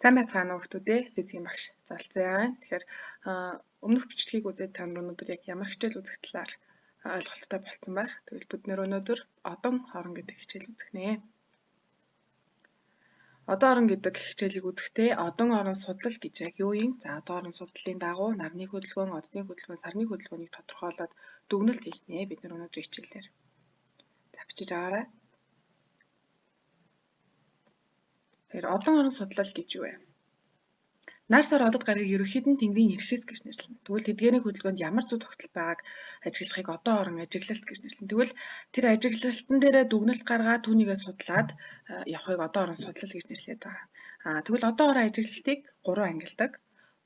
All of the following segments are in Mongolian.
Сайн байцгаана уу хүмүүдээ, физикийн багш Золцсон байна. Тэгэхээр өмнөх бичлэгийг үзээд та нар өнөөдөр яг ямар хичээл үзэх талаар ойлголттой болцсон байх. Тэгвэл бид нэр өнөөдөр одон хорон гэдэг хичээл үзэх нэ. Одон орон гэдэг хичээлийг үзэхдээ одон орон судлал гэж яг юу юм? За, одон орон судлалын дагуу нарны хөдөлгөөн, оддын хөдөлгөөн, сарны хөдөлгөөнийг тодорхойлоод дүгнэлт хийх нэ бид нар өнөөдөр хичээлээр. За, бичиж аваарай. Тэгэхээр одон орон судлал гэж юу вэ? Нар сар одод гарыг ерөнхийд нь тэнгэрийн эрхэс гэж нэрлэнэ. Тэгвэл тэдгээрийн хөдөлгөөнд ямар зүй тогтол байгааг ажиглахыг одон орон ажиглалт гэж нэрлэнэ. Тэгвэл тэр ажиглалтан дээрээ дүгнэлт гаргаад түүнийгээ судлаад явахыг одон орон судлал гэж нэрлэдэг байгаа. Тэгвэл одон орон ажиглалтыг 3 ангилдаг.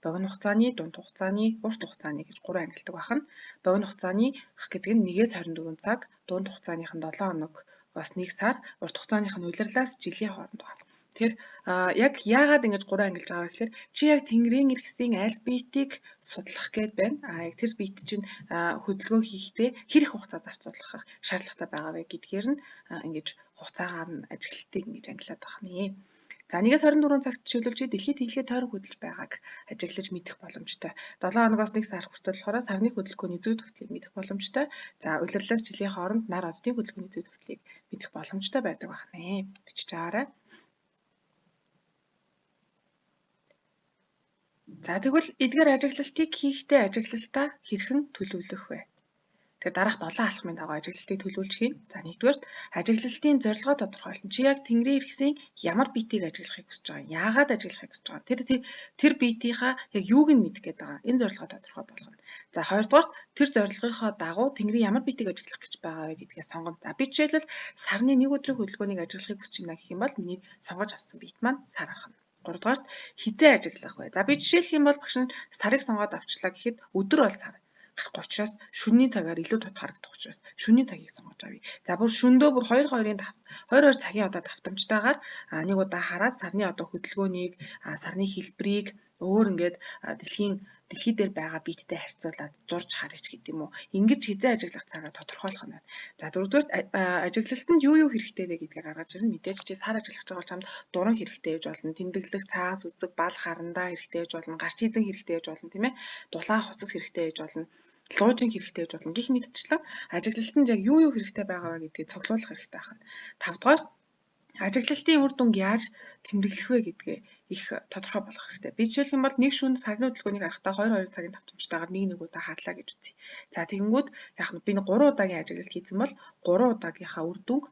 Богино хугацааны, дунд хугацааны, урт хугацааны гэж 3 ангилдаг байна. Богино хугацааны гэдэг нь 1-ээс 24 цаг, дунд хугацааных нь 7 хоногоос 1 сар, урт хугацааных нь улирлаас жилийн хооронд байна. Тэгэхээр яг яагаад ингэж 3 ангилж байгаа вэ гэхээр чи яг тэнгэрийн эргэсийн аль биетийг судлах гээд байна. Яг тэр биет чинь хөдөлгөөн хийхдээ хэр их хугацаа зарцуулах шаардлагатай байгаа вэ гэдгээр нь ингэж хугацаагаар нь ажиглалтыг ингэж ангилаад байгаа нэ. За, 1-ээс 24 цагт жишээлбэл чи дэлхийд тэглэгээ тойрон хөдөлж байгааг ажиглаж мэдэх боломжтой. 7 хоногоос 1 сар хүртэл болохоор сарны хөдөлгөөний зүй тогтлыг мэдэх боломжтой. За, улирлаас жилийн хооронд нар оддын хөдөлгөөний зүй тогтлыг мэдэх боломжтой байдаг байна. Бичиж аваарай. За, тэгвэл эдгээр ажиглалтыг хийхдээ ажиглалтаа хэрхэн төлөвлөх вэ? Тэгэхээр дараах 7 алхмын дагуу ажиглалтыг төлөвлөж хийнэ. За, нэгдүгээрт ажиглалтын зорилгоо тодорхойлно. Чи яг тэнгэрийн эргэсийн ямар биетийг ажиглахыг хүсэж байгаа юм? Яагаад ажиглахыг хүсэж байгаа юм? Тэр биетийнхаа яг юуг нь мэдэх гээд байгаа юм? Энэ зорилгоо тодорхой болгоно. За, хоёрдугаарт тэр зорилгынхоо дагуу тэнгэрийн ямар биетийг ажиглах гэж байгаа вэ гэдгээ сонгоно. За, би жишээлбэл сарны нэг өдрийн хөдөлгөөнийг ажиглахыг хүсэж байна гэх юм бол миний сонгож авсан биет маань сар ахна. 3-дугаарт хизээ ажиглах вэ? За, би жишээлх юм бол багш нь сарыг сонгоод авчлаа гэхэд өдөр бол сар гарахгүй учраас шөнийн цагаар илүү тод харагдах учраас шөнийн цагийг сонгож авъя. За, бүр шөндөө бүр 2 2-ын 2 2 цагийн одоо давтамжтайгаар нэг удаа хараад сарны одоо хөдөлгөөнийг, сарны хэлбэрийг өөр ингээд дэлхий дээр байгаа биеттэй харьцуулаад зурж харъя ч гэдэг юм уу. Ингэж хизээ ажиглах цагаа тодорхойлох нь байна. За, дөрөвдүгээр ажиглалтанд юу юу хэрэгтэй вэ гэдгийг гаргаж ирнэ. Мэдээж чи сар ажиглах гэж байгаа бол чамд дуран хэрэгтэй байж болно. Тэмдэглэх цаас, үзэг, бал, харандаа хэрэгтэй байж болно. Гарч хийдэн хэрэгтэй байж болно, тийм ээ. Дулаан хувцас хэрэгтэй байж болно. Луужин хэрэгтэй байж болно. Гэх мэтчлэн ажиглалтанд яг юу юу хэрэгтэй байгаа вэ гэдгийг цуглуулах хэрэгтэй байна. Тавдугаар ажиглалтын үр дүнг яаж тэмдэглэх вэ гэдгээ их тодорхой болгох хэрэгтэй. Би жишээлх юм бол нэг шөнө сарны хөдөлгөөнийг харахдаа 2 2 цагийн давтамжтайгаар нэг нэг удаа харлаа гэж үзье. За, тэгэнгүүт яг нь би 3 удаагийн ажиглалт хийсэн бол 3 удаагийнхаа үр дүнг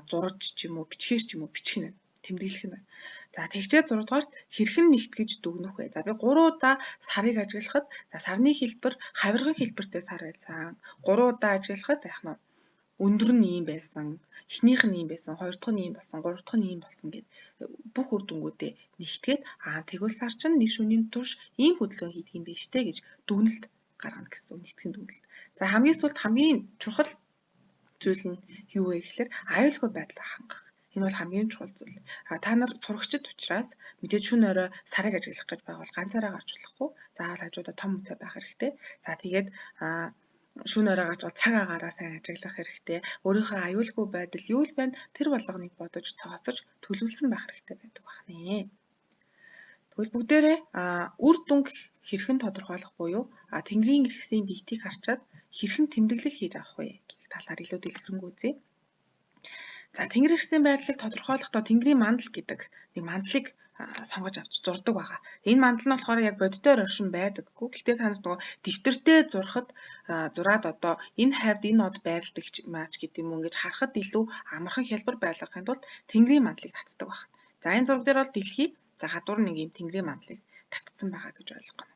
зурж ч юм уу, бичгээр ч юм уу бичих нь байна. Тэмдэглэх нь байна. За, тэгчээ 6 дугаарт хэрхэн нэгтгэж дүгнэх вэ? За, би 3 удаа сарыг ажиглахад за сарны хэлбэр хавирган хэлбэртэй сар байсан. 3 удаа ажиглахад яах нь өндөр нь ийм байсан, эхнийх нь ийм байсан, хоёр дахь нь ийм болсон, гурав дахь нь ийм болсон гэд бүх үр дүнгуудээ нэгтгээд тэгвэл сар чинь нэг шөнийн турш ийм хөдөлгөөн хийдэг юм биш үү гэж дүгнэлт гаргана гэсэн нэгтгэн дүгнэлт. За, хамгийн сүүлд хамгийн чухал зүйл нь юу вэ гэхээр аюулгүй байдлаа хангах. Энэ бол хамгийн чухал зүйл. Та нар сурагчид учраас мэдээж шөнө орой сарыг ажиглах гэж байгаа бол ганцаараа гарч болохгүй. Заавал хажуудаа том хүнтэй байх хэрэгтэй. За, тэгээд шөнө орой гарч бол цаг агаараа сайн ажиглах хэрэгтэй. Өөрийнхөө аюулгүй байдал юу л байна тэр болгоныг бодож тооцож төлөвлөсөн байх хэрэгтэй байдаг байна. Тэгвэл бүгдээрээ үр дүнг хэрхэн тодорхойлох буюу тэнгэрийн эргэсийн биетийг харчаад хэрхэн тэмдэглэл хийж авах вэ гэх талаар илүү дэлгэрэнгүй үзье. За, тэнгэр эргэсийн байрлалыг тодорхойлохдоо тэнгэрийн мандал гэдэг нэг мандлыг сонгож авч зурдаг байгаа. Энэ мандал нь болохоор яг бодитоор оршин байдаггүй. Гэхдээ та нарт нөгөө дэвтэртээ зурхад зураад одоо энэ хавьд энэ од байрладаг маач гэдэг юм уу ингэж харахад илүү амархан хялбар байлгахын тулд тэнгэрийн мандлыг татдаг байна. За, энэ зураг дээр бол дэлхий за гадуур нэг юм тэнгэрийн мандлыг татцсан байгаа гэж ойлгох юм.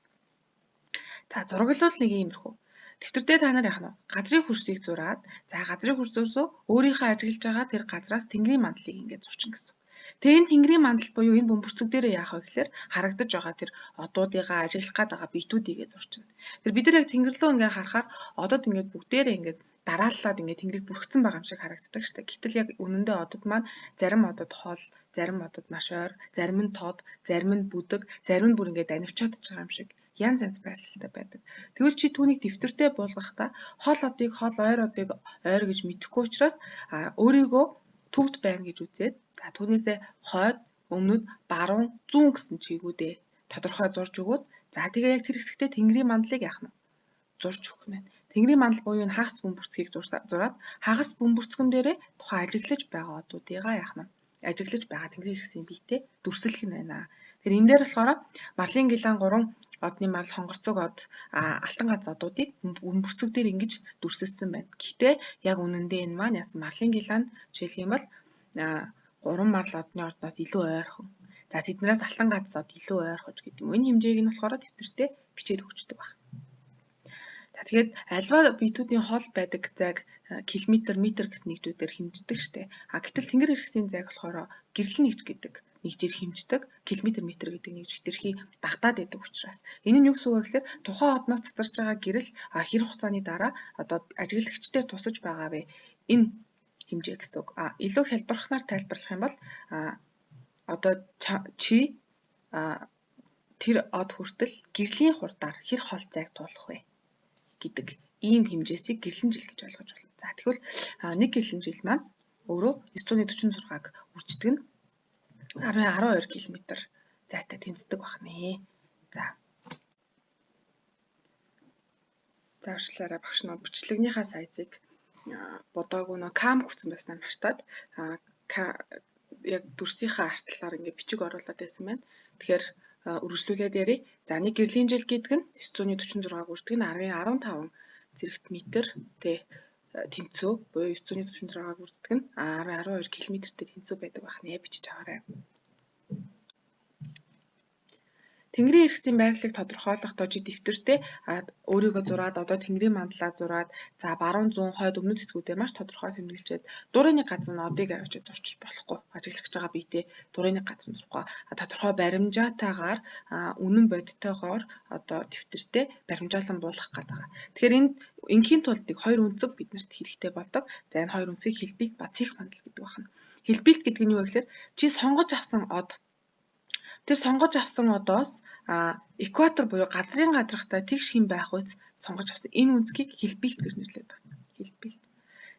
За, зураглал нэг иймэрхүү. Дэвтэрдээ та нар яах нь газрын хөрсийг зураад за газрын хөрсөөсөө өөрийнхөө ажиглаж байгаа тэр газраас тэнгэрийн мандлыг ингээд зурчихна гэсэн. Тэгээ энэ тэнгэрийн мандал буюу энэ бөмбөрцөг дээрээ яах вэ гэхээр харагдаж байгаа тэр одуудыгаа ажиглах гээд байгаа биетүүдийгээ зурчихна. Тэр бид нар яг тэнгэр рүү ингээд харахаар одод ингээд бүгдээрээ ингээд дарааллаад ингээд тэнгэрийг бүрхсэн байгаа юм шиг харагддаг шүү дээ. Гэтэл яг үнэндээ одод маань зарим одод хол, зарим одод маш ойр, зарим нь тод, зарим нь бүдэг, зарим нь бүр ингээд анивчаад байгаа юм шиг янз янз байрлалтай байдаг. Тэгвэл чи түүнийг дэвтэртээ буулгахдаа хол одыг хол, ойр одыг ойр гэж мэдэхгүй учраас өөрийгөө төвд байна гэж үзээд за түүнээсээ хойд, Өмнөд, баруун, зүүн гэсэн чигүүдээ тодорхой зурж өгөөд за тэгээ яг тэр хэсэгтээ Тэнгэрийн мандлыг яах нь зурж өгөх нь байна. Тэнгэрийн мандал буюу энэ хагас бөмбөрцгийг зураад хагас бөмбөрцгөн дээрээ тухайн ажиглаж байгаа одуудыгаа яах нь ажиглаж байгаа Тэнгэрийн эргэсийн биетэй дүрслэх нь байна. Тэгэхээр энэ дээр болохоор Марлин Гилан 3 одны марл, хонгорцог од, алтан гац одуудыг бөмбөрцөг дээр ингэж дүрсэлсэн байна. Гэхдээ яг үнэндээ энэ маань яасан Марлин Гилан жишээлх юм бол 3 марл одны ордноос илүү ойрхон. За тэднээс алтан гац од илүү ойрхож гэдэг юм. Энэ хэмжээг нь болохоор дэвтэртээ бичээд өгчдөг байна. За тэгээд альва биетүүдийн хол байдаг зайг километр, метр гэсэн нэгжүүдээр хэмждэг штэ. А гэтэл тэнгэр эргэсийн зайг болохоор гэрлэн нэгж гэдэг нэгжээр хэмждэг. Километр, метр гэдэг нэгж хэтэрхий багтаад байдаг учраас. Энэ нь юу гэсэн үг вэ гэхээр тухайн одноос цацарч байгаа гэрэл хэр хугацааны дараа одоо ажиглагчдаар тусаж байгаа вэ? Энэ хэмжээ гэсэн үг. А илүү хялбархнаар тайлбарлах юм бол одоо чи тэр од хүртэл гэрлийн хурдаар хэр хол зайг туулах вэ гэдэг ийм хэмжээсийг гэрлэн жил гэж ойлгож байна. За тэгвэл нэг гэрлэн жил маань өөрөө 946-г үрждэг нь 10.12 км зайтай тэнцдэг байна. За. За уучлаарай багш нөө бичлэгнийхаа сайзыг бодоогүй нөө кам хүсэн байснаа мартаад яг дүрсийнхээ артлаар ингээ бичиг оруулаад байсан байна. Тэгэхээр үргэлжлүүлээд ярив. За нэг гэрлийн жил гэдэг нь 946-г үрдэг нь 10.15 зэрэгт метр тэ тэнцүү буюу 946-г үрдэг нь 10.12 км-тэй тэнцүү байдаг байх нэ бичиж аваарай. Тэнгэрийн эргэсийн байрлалыг тодорхойлохдоо чи дэвтэртээ өөрийгөө зураад одоо Тэнгэрийн мандлаа зураад за баруун зүүн хойд өмнөд хэсгүүдээ маш тодорхой тэмдэглэжээд дурын нэг газар нь одыг авчиж зурчиж болохгүй. Ажиглах гэж байгаа биетээ дурын нэг газар нь зурхгүй. Тодорхой баримжаатайгаар үнэн бодтойгоор одоо дэвтэртээ баримжаалан буулгах гэдэг байгаа. Тэгэхээр энд ингийн тулд хоёр өнцөг биднэрт хэрэгтэй болдог. За энэ хоёр өнцгийг хэлбэлт ба цэх мандал гэдэг байна. Хэлбэлт гэдэг нь юу вэ гэхээр чи сонгож авсан од. Тэр сонгож авсан одоос экватор буюу газрын гадрахтай тэгш хэм байх үз сонгож авсан энэ өнцгийг хэлбэлт гэж нэрлэдэг байна. Хэлбэлт.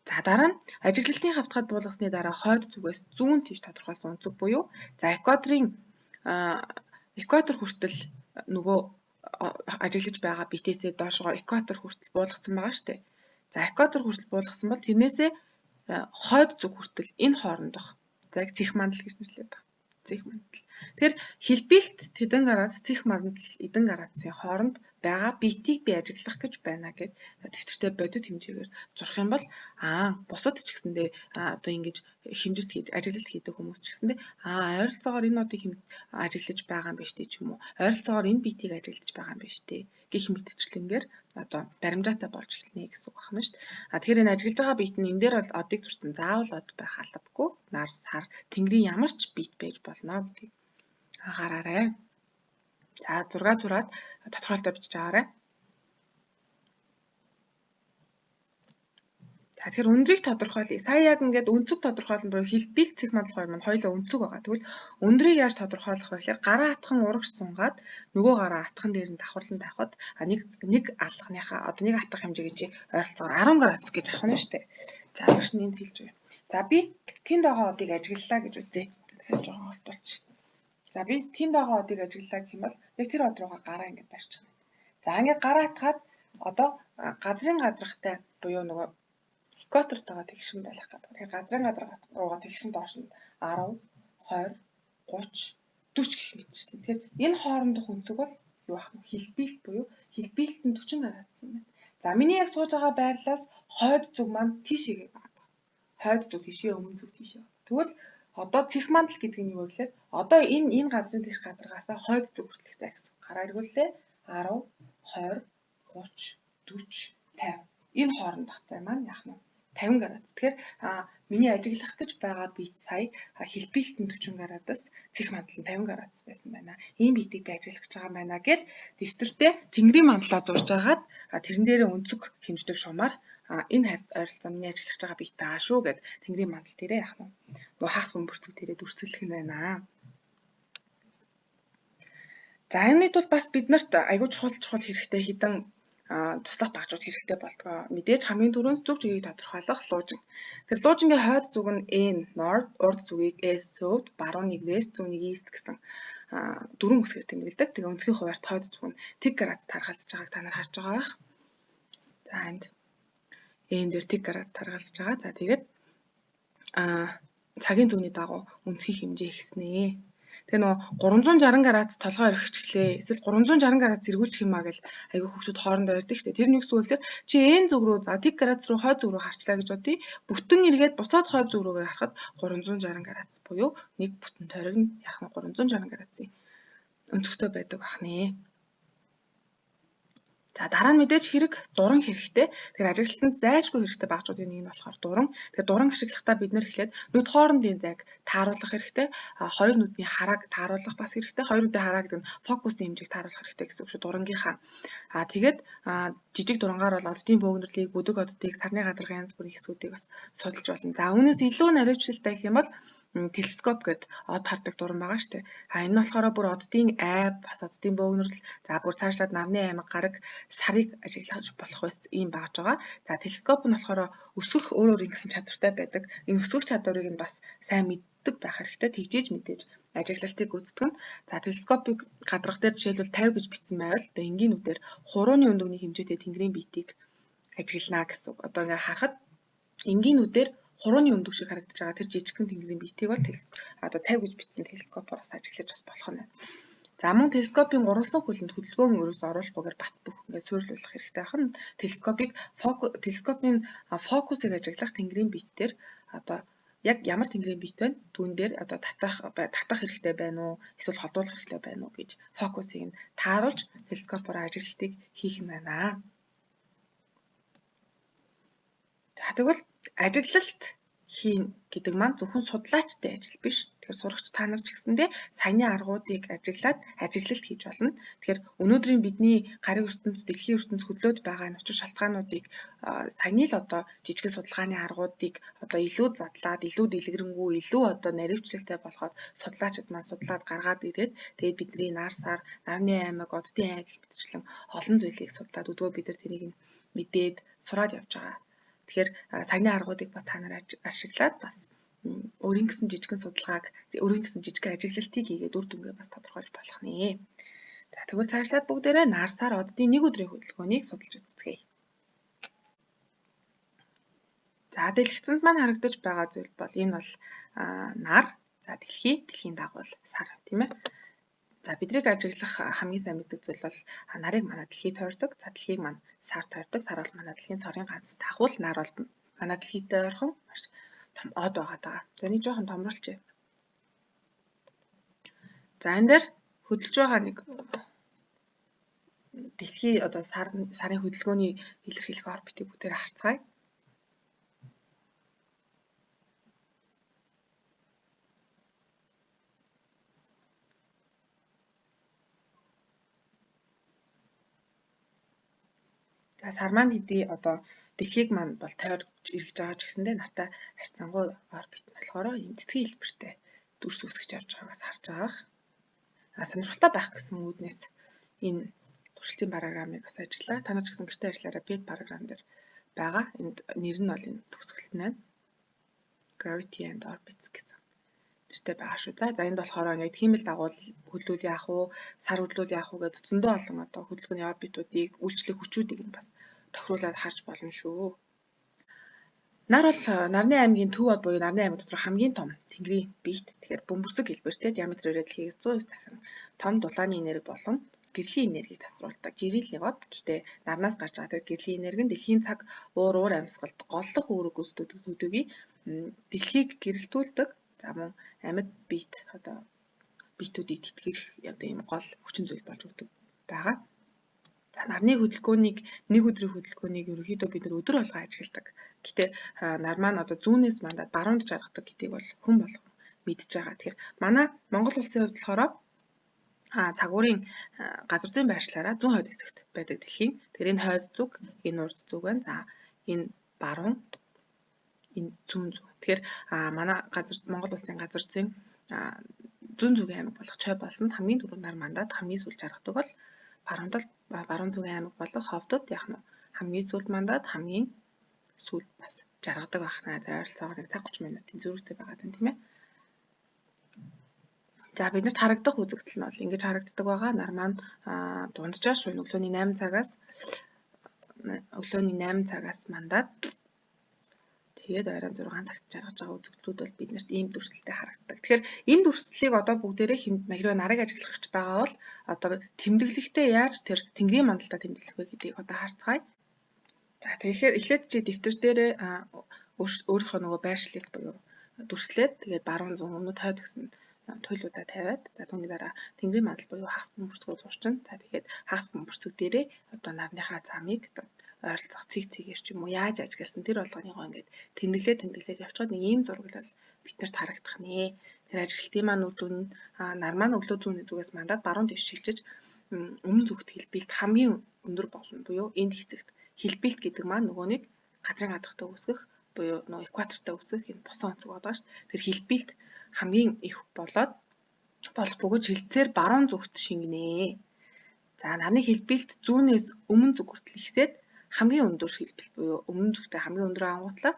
За дараа нь ажиглалтын хавтгад буулгасны дараа хойд зүгээс зүүн тийш тодорхойлсон өнцөг буюу за экваторын экватор хүртэл нөгөө ажиглаж байгаа битээсээ доошгоо экватор хүртэл буулгацсан байгаа шүү дээ. За экватор хүртэл буулгасан бол тэрнээсээ хойд зүг хүртэл энэ хоорондох зайг цэх мандал гэж нэрлэдэг байна. Цэх мандал. Тэгэхээр хэлбэлт тэдэн градус, цэх мандал эдэн градусын хооронд байгаа битийг би ажиглах гэж байна гэд дэвтэртээ бодит хэмжээгээр зурх юм бол бусад ч гэсэндээ одоо ингэж хэмжилт хийж ажиглалт хийдэг хүмүүс ч гэсэндээ ойролцоогоор энэ одыг ажиглаж байгаа юм биш үү ч юм уу, ойролцоогоор энэ битийг ажиглаж байгаа юм биш үү гэх мэтчлэнгээр одоо баримжаатай болж эхэлнэ гэсэн үг байна шүү дээ. Тэгэхээр энэ ажиглаж байгаа бит нь энэ дээр бол одыг зурсан заавал од байх албагүй. Нар, сар, тэнгэрийн ямар ч бит байж болно гэдгийг анхаараарай. За зураг зураад тодорхойлолтоо бичиж аваарай. За тэгэхээр өндрийг тодорхойлъё. Сая яг ингээд өнцөг тодорхойлсон буюу хэлбэлт цэх мандал хоёр маань хоёулаа өнцөг байгаа. Тэгвэл өндрийг яаж тодорхойлох вэ гэхээр гараа атхан урагш сунгаад нөгөө гараа атхан дээр нь давхарлан тавихад нэг алганыхаа одоо нэг атгах хэмжээ гэж ойролцоогоор 10 градус гэж авах нь шүү дээ. За багш нь энд хэлж байгаа. За би тэнд байгаа одыг ажиглалаа гэж үзье. Тэгэхээр жоохон холтуулчих. За би тэнд байгаа одыг ажиглалаа гэх юм бол яг тэр од руугаа гараа ингээд барьчих. За ингээд гараа атгаад одоо газрын гадрахтай буюу нөгөө экватортойгоо тэгшин байх гэдэг. Тэгэхээр газрын газар руугаа тэгшин доош нь 10, 20, 30, 40 гэх мэтчлэн. Тэгэхээр энэ хоорондох өнцөг бол юу ах вэ? Хэлбэлт буюу хэлбэлт нь 40 градус юм байна. За миний яг сууж байгаа байрлалаас хойд зүг маань тийшээгээ байгаа. Хойд зүг тийшээ, өмнө зүг тийшээ. Тэгвэл одоо цэх мандал гэдэг нь юу вэ гэхээр одоо энэ газрын тэгш гадаргаасаа хойд зүг хүртэлх зай гэсэн. Гараа эргүүллээ. 10, 20, 30, 40, 50. Энэ хоорондох зай маань яах нь 50 градус. Тэгэхээр миний ажиглах гэж байгаа бит сая хэлбэлт нь 40 градус, цэх мандал нь 50 градус байсан байна. Ийм битийг би ажиглах гэж байгаа юм байна гэд дэвтэртээ тэнгэрийн мандлаа зурж агаад тэрэн дээрээ өнцөг хэмждэг шумаар энэ хавьд ойролцоо миний ажиглах гэж байгаа бит байгаа шүү гэд тэнгэрийн мандал дээрээ яах нь нөгөө хагас бөмбөрцөг дээрээ дүрслэх нь байна. За энэний тулд бас бид нарт айгүй чухал хэрэгтэй хідэн туслах багжууд хэрэгтэй болдгоо. Мэдээж хамгийн түрүүнд зүг чигийг тодорхойлох луужин. Тэр луужингийн хойд зүг нь N North, урд зүгийг S South, барууныг West, зүүнийг East гэсэн дөрвөн үсгээр тэмдэглэдэг. Тэгээ өнцгийн хуваарьт хойд зүг нь тэг градус тархалдаж байгааг та нар харж байгаа байх. За энд N дээр тэг градус тархалдаж байгаа. За тэгээд цагийн зүүнний дагуу өнцгийн хэмжээ ихснэ. Тэгээ нөгөө 360 градус толгой орхичлээ. Эсвэл 360 градус эргүүлчих юм а гэл айгүй хүүхдүүд хоорондоо ярьдаг шүү дээ. Тэр нь юу гэсэн үг гэхээр чи N зүг рүү за тэг градус руу хойд зүг рүү харчлаа гэж бодъё. Бүтэн эргээд буцаад хойд зүг рүүгээ харахад 360 градус буюу нэг бүтэн тойрог нь яах нь 360 градусын өнцөгтэй байдаг бахнэ. За дараа нь мэдээж хэрэг дуран хэрэгтэй. Тэгэхээр ажиглалтанд зайлшгүй хэрэгтэй багжуудын нэг нь болохоор дуран. Тэгэхээр дуран ашиглахдаа бид нэр эхлээд нүд хоорондын зайг тааруулах хэрэгтэй. Хоёр нүдний харааг тааруулах бас хэрэгтэй. Хоёр нүдний хараа гэдэг нь фокусын хэмжээг тааруулах хэрэгтэй гэсэн үг шүү дурангийнхаа. Тэгээд жижиг дурангаар бол оддын бөөгнөрлийг, бүдэг оддыг, сарны гадаргын янз бүрийн хэсгүүдийг бас судалж болно. За үүнээс илүү наривчлалтай гэх юм бол телескоп гэд од хардаг дуран байгаа шүү дээ. Энэ нь болохоор бүр оддын айв, бас оддын бөөгнөрл, за бүр цаашлаад нарны аймаг, гараг, сарыг ажиглаж болох байсан ийм багж байгаа. За телескоп нь болохоор өсгөх өөр өөр ингэсэн чадвартай байдаг. Энэ өсгөх чадварыг нь бас сайн мэддэг байх хэрэгтэй. Тэгжээж мэдээж ажиглалтыг гүйцэтгэх нь. За телескопыг гадрах дээр жишээлбэл 50 гэж бичсэн байвал одоо энгийн нүдээр хурууны өндөгний хэмжээтэй тэнгэрийн биетийг ажиглана гэсэн үг. Одоо ингээ харахад энгийн нүдээр хурууны өндөг шиг харагдаж байгаа тэр жижигхэн тэнгэрийн биетийг бол одоо 50 гэж бичсэн телескопоор бас ажиглаж бас болох нь байна. За мөн телескопын гурвалсан хөлөнд хөдөлгөөн ерөөс оруулахгүйгээр бат бөх ингээд суйрлуулах хэрэгтэй байна. Телескопыг телескопын фокусыг ажиглах тэнгэрийн биет дээр одоо яг ямар тэнгэрийн биет байна? Түүн дээр одоо татах хэрэгтэй байна уу? Эсвэл холдуулах хэрэгтэй байна уу гэж фокусыг нь тааруулж телескопоор ажиглалтыг хийх нь байна. За тэгвэл ажиглалт хийн гэдэг маань зөвхөн судлаачтай ажил биш. Тэгэхээр сурагч та нар ч гэсэндээ саяны аргуудыг ажиглаад ажиглалт хийж болно. Тэгэхээр өнөөдрийн бидний гарын ертөнц, дэлхийн ертөнц хөдлөөд байгаа энэ учир шалтгаануудыг саяны л одоо жижигхэн судалгааны аргуудыг одоо илүү задлаад, илүү дэлгэрэнгүй, илүү одоо наривчлалтай болгоод судлаачид маань судлаад гаргаад ирээд тэгээд бидний нар сар, нарны аймаг, оддын ай гэх мэтчлэн олон зүйлийг судлаад өдгөө бид нар тэрийг нь мэдээд сураад явж байгаа. Тэгэхээр саяны аргуудыг бас та нар ашиглаад бас өөрийн гэсэн жижигхэн судалгааг, өөрийн гэсэн жижигхэн ажиглалтыг хийгээд үр дүнгээ бас тодорхойлж болох нэ. За тэгвэл цаашлаад бүгдээрээ нар сар оддын нэг өдрийн хөдөлгөөнийг судалж үзцгээе. За дэлгэцэнд маань харагдаж байгаа зүйл бол энэ бол нар, за дэлхий, дэлхийн дагуул сар тийм ээ. За бидрийг ажиглах хамгийн сайн мэддэг зүйл бол нарыг манай дэлхий тойрдог. За дэлхийг маань сар тойрдог. Сар бол манай дэлхийн цорын ганц дагуул нар бол манай дэлхийтэй ойрхон маш том од байгаа даа. За нэг жоохон томруулчихъя. За энэ дээр хөдөлж байгаа нэг дэлхий одоо сарын хөдөлгөөний илэрхийлэх орбитыг бүгдээр харцгаая. За сар маань хэдий одоо дэлхийг маань бол тойрж эргэж байгаа ч гэсэндээ нартай харьцангуй орбит нь болохоор ийм цэцгийн хэлбэртэй дүрс үүсгэж явж байгаагаас харж байгаа. Сонирхолтой байх гэсэн үүднээс энэ туршилтын програмыг бас ажиглаа. Та нар ч гэсэн гэртээ ажиллаараа PET програм дээр байгаа. Энд нэр нь бол энэ төгсгөлт нь байна. Gravity and Orbits гэсэн нэртэй байгаа шүү. За энд болохоор ингээд хиймэл дагуул хөдлүүл яах уу, сар хөдлүүл яах уу гэж зөндөө олон одоо хөдөлгөөний орбитуудыг, үйлчлэх хүчүүдийг нь бас тохируулаад харж болно шүү. Нар бол нарны аймгийн төв од буюу нарны аймаг дотор хамгийн том тэнгэрийн биет. Тэгэхээр бөмбөрцөг хэлбэртэй диаметрээрээ дэлхийгээс 109 дахин том дулааны энерги болон гэрлийн энергийг засруулдаг. Жирийн од. Гэхдээ нарнаас гарч байгаа тэр гэрлийн энерги нь дэлхийн цаг уур уур амьсгалд голлох үүрэг гүйцэтгэдэг төдийгүй дэлхийг гэрэлтүүлдэг. За мөн амьд биет одоо биетүүдийг тэтгэх одоо ийм гол хүчин зүйл болж өгдөг байгаа. За нарны хөдөлгөөнийг нэг өдрийн хөдөлгөөнийг ерөнхийдөө бид нар өдөр болгон ажигладаг. Гэтэ нар маань одоо зүүнээс мандаад баруунд жаргадаг гэдгийг бол хүн болгон мэдж байгаа. Тэгэхээр манай Монгол улсын хувьд болохоор цагуурын газар зүйн байршлаараа зүүн хойд хэсэгт байдаг дэлхийн. Тэгэхээр энэ хойд зүг, энэ урд зүг байна. За энэ баруун, энэ зүүн зүг. Тэгэхээр манай газар Монгол улсын газар зүйн зүүн зүгийн аймаг болох Чой болсонд хамгийн түрүүнд нар мандаад хамгийн сүүлд жаргадаг бол Баруун талд баруун зүүн аймаг болох Ховдод яах нь хамгийн сүүлд мандаад хамгийн сүүлд бас жаргадаг байх наа. За ойролцоогоор 1 цаг 30 минутын зөрүүтэй байгаа юм тийм ээ. За биднэрт харагдах үзэгдэл нь бол ингэж харагддаг байгаа. Нар маань дунджаар шөнө өглөөний 8 цагаас мандаад тэгээд оройн 6 цагт жаргаж байгаа үзэгдлүүд бол биднэрт ийм дүрслэлтэй харагддаг. Тэгэхээр энэ дүрслэлийг одоо бүгдээрээ хэрвээ нарыг ажиглах гэж байгаа бол одоо тэмдэглэхдээ яаж тэр тэнгэрийн мандалтаа тэмдэглэх вэ гэдгийг одоо харцгаая. За тэгэхээр эхлээд чи дэвтэр дээрээ өөрийнхөө нөгөө байршлыг буюу дүрслээд тэгээд баруун зүүн өмнөд хойд гэсэн туйлуудаа тавиад за түүний дараа тэнгэрийн мандал буюу хагас бөмбөрцгөө зурчин. За тэгээд хагас бөмбөрцөг дээрээ одоо нарныхаа замыг одоо ойролцоох цэг цэгээр ч юм уу яаж ажигласан тэр болгоныгоо ингээд тэмдэглээд явчихад нэг ийм зураглал биднэрт харагдах нэ. Тэр ажиглалтын маань үр дүн нь нар маань өглөө зүүнний зүгээс мандаад баруун тийш шилжиж өмнө зүгт хэлбэлт хамгийн өндөр болно буюу энд хэсэгт хэлбэлт гэдэг маань нөгөө нэг газрын гадархтай үүсгэх буюу нөгөө экватортой үүсгэх энэ босон өнцөг байгаа шүү дээ. Тэр хэлбэлт хамгийн их болоод болох бөгөөд шилжсээр баруун зүгт шингэнэ. За нарны хэлбэлт зүүнээс өмнө зүг хүртэл ихсээд хамгийн өндөр хэлбэлт буюу өмнө зүгтээ хамгийн өндөр ангуутлаа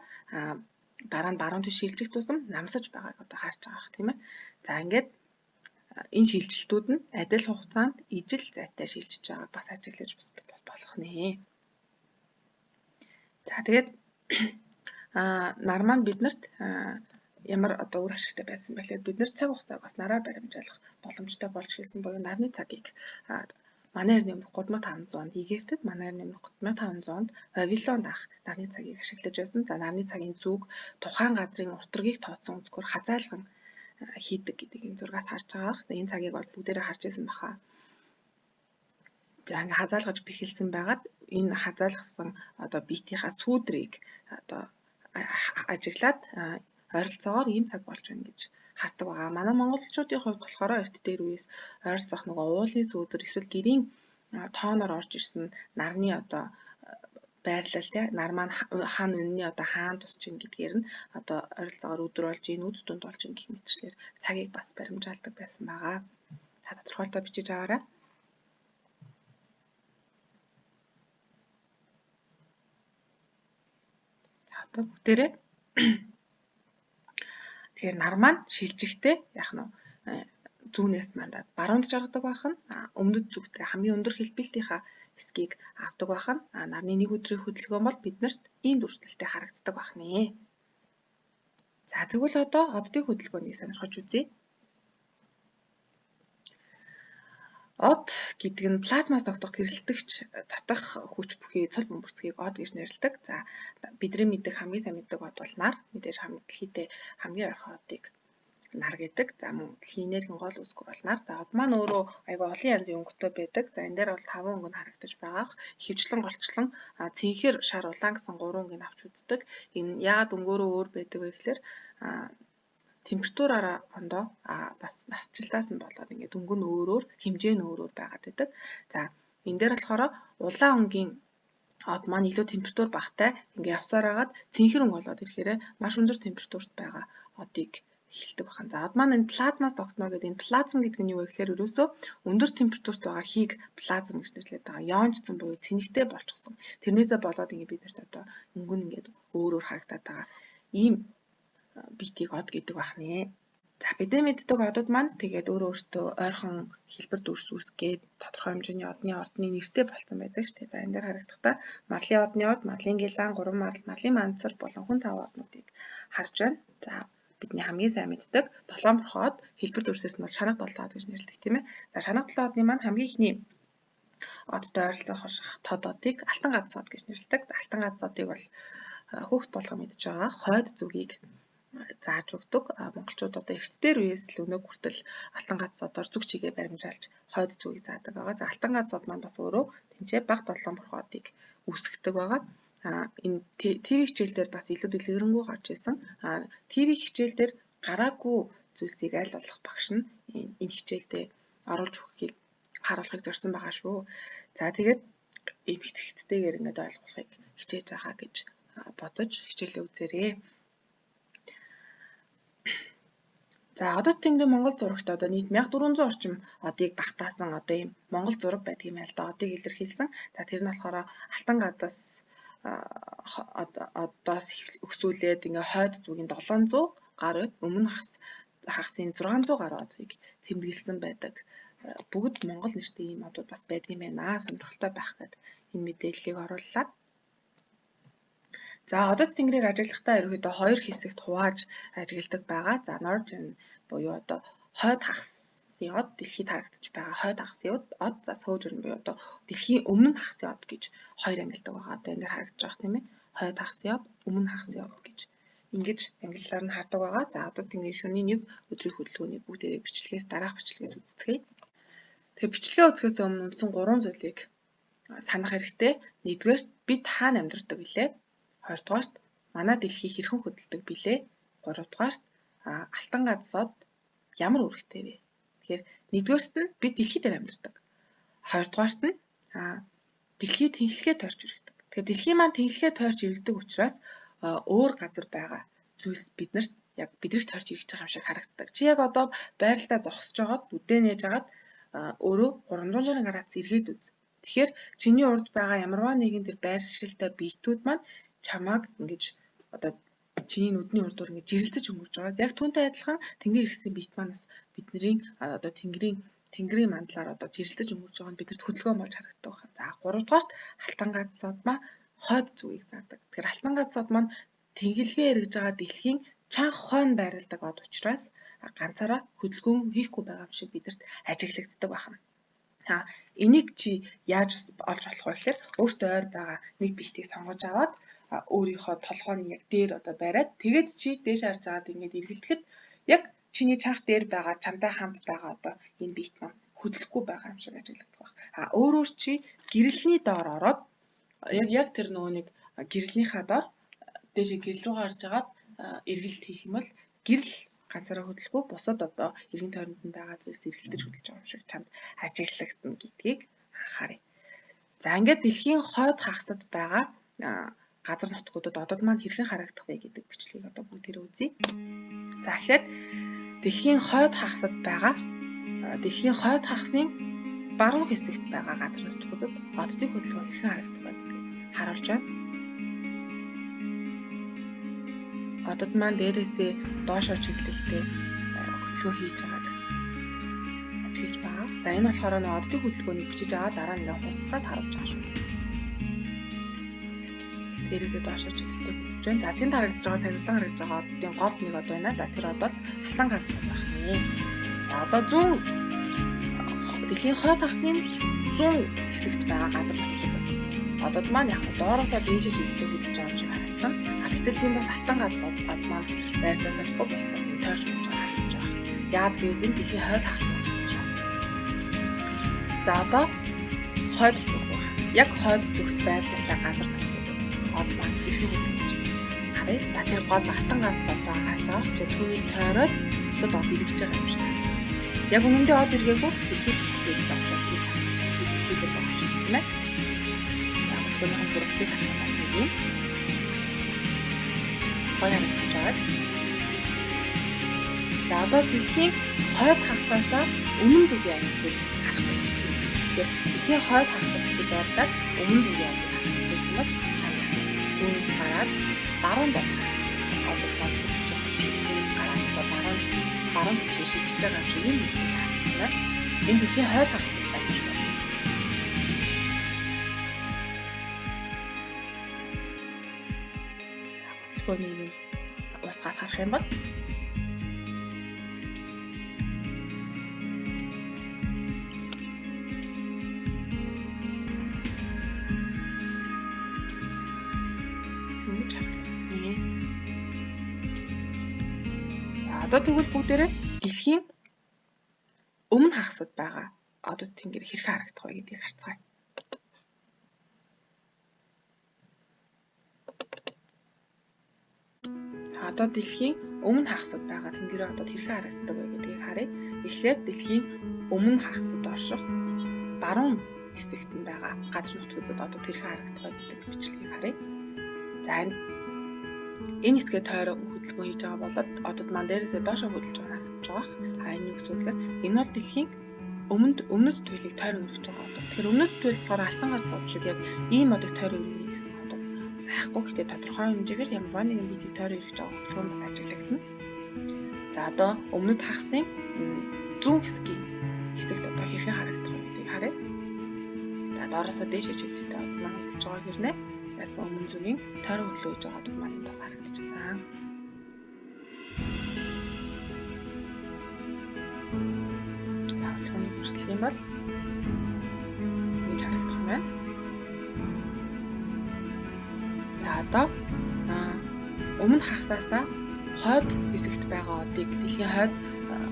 дараа нь баруун тийш шилжих тусам намсаж байгааг одоо харж байгаа бах тийм ээ. За ингээд энэ шилжилтүүд нь адил хугацаанд ижил зайтай шилжиж байгааг бас ажиглаж бас болох нэ. За тэгээд нар маань биднэрт ямар одоо үр ашигтай байсан бэ гэхээр бид нар цаг хугацааг бас нараар баримжаалах боломжтой болж эхэлсэн буюу нарны цагийг манай эртний өмнөх 3500 онд Египтэд, манай эртний өмнөх 3500 онд Вавилонд анх нарны цагийг ашиглаж байсан. За нарны цагийн зүг тухайн газрын уртрагийг тооцсон өнцгөр хазайлган хийдэг гэдэг энэ зургаас харж байгаа. Энэ цагийг бол бүгдээрээ харж байсан баха. За ингээ хазайлгаж бэхэлсэн байгаад энэ хазайлгасан одоо биетийнхаа сүүдрийг одоо ажиглаад ойролцоогоор ийм цаг болж байна гэж хардаг байгаа. Манай монголчуудын хувьд болохоор эрт дээр үеэс ойролцоох нөгөө уулын сүүдэр эсвэл гэрийн тооноор орж ирсэн нарны одоо байрлал тий нар маань хан үнний одоо хаан тусч ийн гэдгээр нь одоо ойролцоогоор өдөр болж ийн үд дүнд болж ийн гэх мэтчлэр цагийг бас баримжаалдаг байсан байгаа. Та тодорхойлолтоо бичиж аваарай. Одоо бүгдээрээ тэгэхээр нар маань шилжихтэй яах нь зүүнээс мандаад баруунд жаргадаг байх нь өмнөд зүгтээ хамгийн өндөр хэлбэлтийнхаа хэсгийг авдаг байх нь нарны нэг өдрийн хөдөлгөөн бол биднэрт ийм дүрслэлтэй харагддаг байх нэ. За тэгвэл одоо оддын хөдөлгөөнийг сонирхож үзье. Од гэдэг нь плазмаас тогтох гэрэлтэгч татах хүч бүхий цул бөмбөрцгийг од гэж нэрлэдэг. За бидний мэддэг хамгийн сайн мэддэг од бол нар. Мэдээж дэлхийдээ хамгийн ойрхон одыг нар гэдэг. За мөн дэлхийн энергийн гол үүсгэр бол нар. За од маань өөрөө айгүй олон янзын өнгөтэй байдаг. За энэ дээр бол 5 өнгө нь харагдаж байгаа. Ихэвчлэн голчлон цэнхэр, шар, улаан гэсэн 3 өнгийг авч үздэг. Энэ яагаад өнгөөрөө өөр байдаг вэ гэхээр температураараа ондоо бас насжилтаас нь болоод ингээд өнгө нь өөрөөр, хэмжээ нь өөрөөр байгаад байдаг. За энэ дээр болохоор улаан өнгийн од маань илүү температур багатай ингээд явсаар хагаад цэнхэр өнгө болоод ирэхээр маш өндөр температурт байгаа одыг хилдэг бахан. За од маань энэ плазмаас тогтно гэдэг энэ плазм гэдэг нь юу вэ гэхээр ерөөсөө өндөр температурт байгаа хийг плазм гэж нэрлэдэг байгаа. Йонжсон буюу цэнэгтэй болчихсон. Тэрнээсээ болоод ингээд бид нарт одоо өнгө нь ингээд өөр өөр харагдаад байгаа. Ийм битийг од гэдэг байх нэ. За бидний мэддэг одод маань тэгээд өөрөө өөртөө ойрхон хэлбэр дүрс үүсгээд тодорхой хэмжээний одны ордны нэртэй болсон байдаг шүү дээ. За энэ дээр харагдахдаа марлын одны од, марлын гилан, гурван марл, марлын мансар болон хүн тав однуудыг харж байна. За бидний хамгийн сайн мэддэг долоон борхон од хэлбэр дүрсээс нь бол шанаг долоон од гэж нэрлэдэг тийм ээ. За шанаг долоон одны маань хамгийн эхний одтой ойролцоох тод одыг алтан гац од гэж нэрлэдэг. Алтан гац одыг бол хүүхд болгон мэдж байгаа хойд зүгийг зааж өгдөг. Монголчууд одоо эрт дээр үеэс л өнөөг хүртэл алтан гац одоор зүг чигээ баримжаалж хойд зүгийг заадаг байгаа. За алтан гац од маань бас өөрөө тэнцээ баг долоон борхон одыг үүсгэдэг байгаа. Энэ ТV хичээл дээр бас илүү дэлгэрэнгүй гарч ирсэн. ТV хичээл дээр гараагүй зүйлсийг аль болох багш нь энэ хичээлдээ оруулж өгөхийг харуулахыг зорьсон байгаа шүү. За тэгээд эмхтэйгээр ингээд ойлгуулахыг хичээж байгаа гэж бодож хичээлээ үзээрэй. За Одод Тэнгэрийн Монгол зурагт одоо нийт 1400 орчим одыг багтаасан одоо ийм Монгол зураг байдаг юм байна л да. Одыг илэрхийлсэн. За тэр нь болохоор Алтан гадас одоос өксүүлээд ингээ хойд зүгийн 700 гаруй, өмнө хагасын 600 гаруй одыг тэмдэглэсэн байдаг. Бүгд Монгол нэртэй ийм одууд бас байдаг юм байна. Сонирхолтой байх гээд энэ мэдээллийг орууллаа. За Одод Тэнгэрийг ажиглахдаа ерөнхийдөө хоёр хэсэгт хувааж ажигладаг байгаа. За Northern буюу одоо хойд хагасын од, дэлхийд харагдаж байгаа хойд хагасын од, за Southern буюу одоо дэлхийн өмнө хагасын од гэж хоёр ангилдаг байгаа. Одоо энэ дээр харагдаж байгаа тийм ээ. Хойд хагасын од, өмнө хагасын од гэж ингэж ангиллаар нь хардаг байгаа. За Одод Тэнгэрийн шөнийн нэг өдрийн хөдөлгөөний бүгдээрээ бичлэгээс дараах бичлэгээс үздэцгээе. Тэгэхээр бичлэгээ үзэхээс өмнө үндсэн гурван зүйлийг санах хэрэгтэй. Нэгдүгээрт бид хаана амьдардаг билээ? Хоёрдугаарт манай дэлхий хэрхэн хөдөлдөг билээ? Гуравдугаарт Алтан гадас од ямар үүрэгтэй вэ? Тэгэхээр нэгдүгээрт нь бид дэлхий дээр амьдардаг. Хоёрдугаарт нь дэлхий тэнхлэгээ тойрч иргэдэг. Тэгэхээр дэлхий маань тэнхлэгээ тойрч иргэдэг учраас өөр газар байгаа зүйлс биднэрт яг бидрийг тойрч ирж байгаа юм шиг харагддаг. Чи яг одоо байралтаа зогсож байгаад үдээ нээж хагаад өөрөө 360 градус эргээд үз. Тэгэхээр чиний урд байгаа ямарваа нэгэн тэр байршилтай биетүүд маань чамааг ингэж одоо чиний нүдний урдуур ингэж жирэлцэж өнгөрч байгаа. Яг түүнтэй адилхан тэнгэр иргэсэн биет маань бас бидний одоо тэнгэрийн мандлаар одоо жирэлцэж өнгөрч байгаа нь бидэрт хөдөлгөөн болж харагддаг байна. За гуравдугаарт Алтан гадас од маань хойд зүгийг заадаг. Тэгэхээр Алтан гадас од маань тэнхлэгээ эргэж байгаа дэлхийн чанга хойно байрладаг од учраас ганцаараа хөдөлгөөн хийхгүй байгаа юм шиг бидэрт ажиглагддаг байна. Энийг чи яаж олж болох вэ гэхээр өөртөө ойр байгаа нэг биетийг сонгож аваад өөрийнхөө толгойн яг дээр одоо бариад тэгээд чи дээш харж байгаад ингээд эргэлдэхэд яг чиний чанга дээр байгаа чамтай хамт байгаа одоо энэ биет маань хөдлөхгүй байгаа юм шиг ажиглагдах байх. Өөрөөр чи гэрэлний доор ороод яг тэр нөгөө нэг гэрэлнийхаа доор дээшээ гэрэл рүү гарч агаад эргэлт хийх юм бол гэрэл ганцаараа хөдлөхгүй бусад одоо эргэн тойронд нь байгаа зүйлс эргэлдэж хөдөлж байгаа юм шиг чамд ажиглагдана гэдгийг анхааръя. За ингээд дэлхийн хойд хагасад байгаа газар нутгуудад одод маань хэрхэн харагдах вэ гэдэг бичлэгийг одоо бүгдээрээ үзье. За эхлээд дэлхийн хойд хагасад байгаа дэлхийн хойд хагасын баруун хэсэгт байгаа газар нутгуудад оддын хөдөлгөөн хэрхэн харагдах вэ гэдгийг харуулж байна. Одод маань дээрээсээ доошоо чиглэлтэй хөдөлгөөн хийж байгааг ажиглаж байгаа. За энэ болохоор нэг оддын хөдөлгөөнийг бичиж аваад дараа нь ингээ хуцасгаад харуулж байгаа шүү. Дээрээсээ доошоо чиглэлтэй хөдөлж байна. За тэнд харагдаж байгаа царилан харагдаж байгаа оддын гол нэг од байна. За тэр од бол Алтан гадас од байх нэ. За одоо зүүн дэлхийн хойд хагасын зүүн хэсэгт байгаа газар нутгууд одод маань яг доороосоо дээшээ чиглэлтэй хөдөлж байгаа юм шиг харагдана. Гэтэл тэнд бас Алтан гадас од маань байрлалаас болохгүй бос тойрч болж байгаа харагдаж байгаа. Яагаад гэвэл энэ дэлхийн хойд хагас учраас. За одоо хойд зүг рүү. Яг хойд зүгт байрлалтай газар нутгуудад од маань хэрхэн хөдөлгөж харъя. За тэр гол Алтан гадас од байгаа харж байгаа. Түүний тойроод бусад од эргэж байгаа юм шиг харагдана. Яг үнэндээ од эргээгүй дэлхийд хөдөлгөж байгаа учраас тийм санагдаж байгаа. Дэлхий дээр байгаа ч тийм ээ. За хөдөлгөөнийхэн зураглалыг харах юм бол нэг юм гоё харагдаж байгаа. За одоо дэлхийн хойд хагасаасаа өмнө зүгийн одыг харах гэж хичээе. Тэгэхээр дэлхийн хойд хагасад чи байрлаад өмнө зүгийн одыг харах хичээх юм бол чамд зүүнээс гараад баруун доод одод маань хөдөлж байгаа юм шиг зүүнээс гараад одоо баруун тийшээ шилжиж байгаа юм шиг юм хэлбэр харагдана. Энэ дэлхийн хойд хагасад байна шүү. За хөдөлгөөнийг уусгаад харах юм бол ингэж харагдана. За одоо тэгвэл бүгдээрээ дэлхийн өмнө хагасад байгаа одод тэнгэр хэрхэн харагдах вэ гэдгийг харцгаая. Одоо дэлхийн өмнө хагасад байгаа тэнгэрийн одод хэрхэн харагддаг вэ гэдгийг харъя. Эхлээд дэлхийн өмнө хагасад орших баруун хэсэгт нь байгаа газар нутгуудад одод хэрхэн харагдах вэ гэдэг бичлэгийг харъя. За энэ Энэ хэсгээ тойрон хөдөлгөөн хийж байгаа болоод одод маань дээрээсээ доошоо хөдөлж байгаа харагдаж байгаа. А энэ юу гэсэн үг вэ? Энэ бол дэлхийн өмнөд туйлыг тойрон эргэж байгаа одод. Тэгэхээр өмнөд туйл болохоор алтан гац од шиг яг ийм одыг тойрон эргэнэ гэсэн од бол байхгүй. Гэхдээ тодорхой хэмжээгээр ямарваа нэгэн биетийг тойрон эргэж байгаа хөдөлгөөн бол ажиглагдана. За одоо өмнөд хагасын зүүн хэсгийн хэсэгт одоо хэрхэн харагдах вэ гэдгийг харъя. За доороосоо дээшээ чиглэлтэй од маань хөдөлж байгаа хэрнээ яасан өмнө зүүнийн тойрон хөдлөө хийж байгаа одод маань энд бас харагдчихсан. За хөдөлгөөний дүрслэх юм бол ингэж харагдах юм байна. За одоо өмнө хагасаасаа хойд хэсэгт байгаа одыг дэлхийн хойд